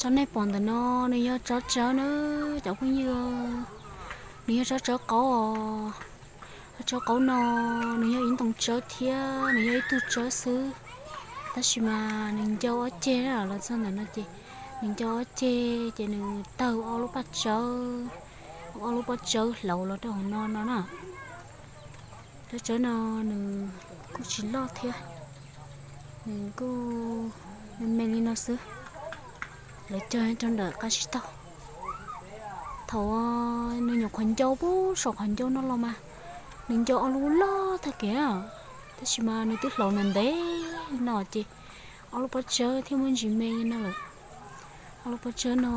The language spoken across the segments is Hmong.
Nej pom ntawm no nws yog tsob tsawb na cov phooj ywg, nws yog tsob tsawb qaub os. Tsob tsawb qaub no nws yog ib ntoo tsawb thiab nws yog ib tug tsawb xwb, tab sis mas nws ncau ob ceg na. Los txog ntawm no ces nws ncau ob ceg ces nws tawg ob lub pob tsawb, ob lub pob tsawb hlauv los rau hauv no no na. Tsob tsawb no nws kuj tsis loj thiab, nws kuj me me li no xwb. Lawv cog rau ntawm qab tsib taug. Thaum nws nyuam qhuav ncau puag saum qhov ncauj no los mas nws ncau ob lub loj tag kev, tab sis mas nws twb hlauv ntev ntev no ces ob lub pob tsawb thiaj muaj ntsis me li no lawm. Ob lub pob tsawb no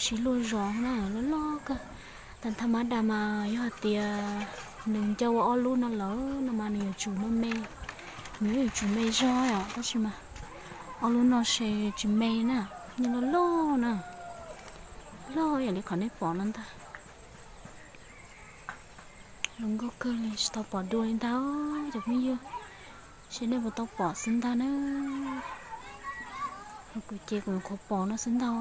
siv luag zos na, loj loj kawg. Tam thaj mab das mas yog hais tias nws ncau ua ob lub no lawm no mas nws yuav tsum me me, nws yuav tsum me zog os, tab sis mas ob lub no ces tsis me na, nws loj loj na, loj ib yam li qhov nej pom no ntag. Zoo nkauj kawg li, tsis tau pom dua li ntag cov phooj ywg, seb nej puas tau pom xwb ntag na. Kuv ces kuv nyuam qhuav pom no xwb ntag,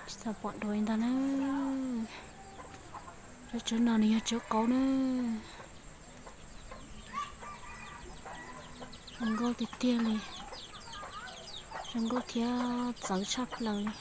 tsis tau pom dua li ntag na. Tsob tsawb no nws yog tsawb qaub na. Zoo nkauj tiag tiag li, zoo nkauj thiab txawv tshaj plaws li.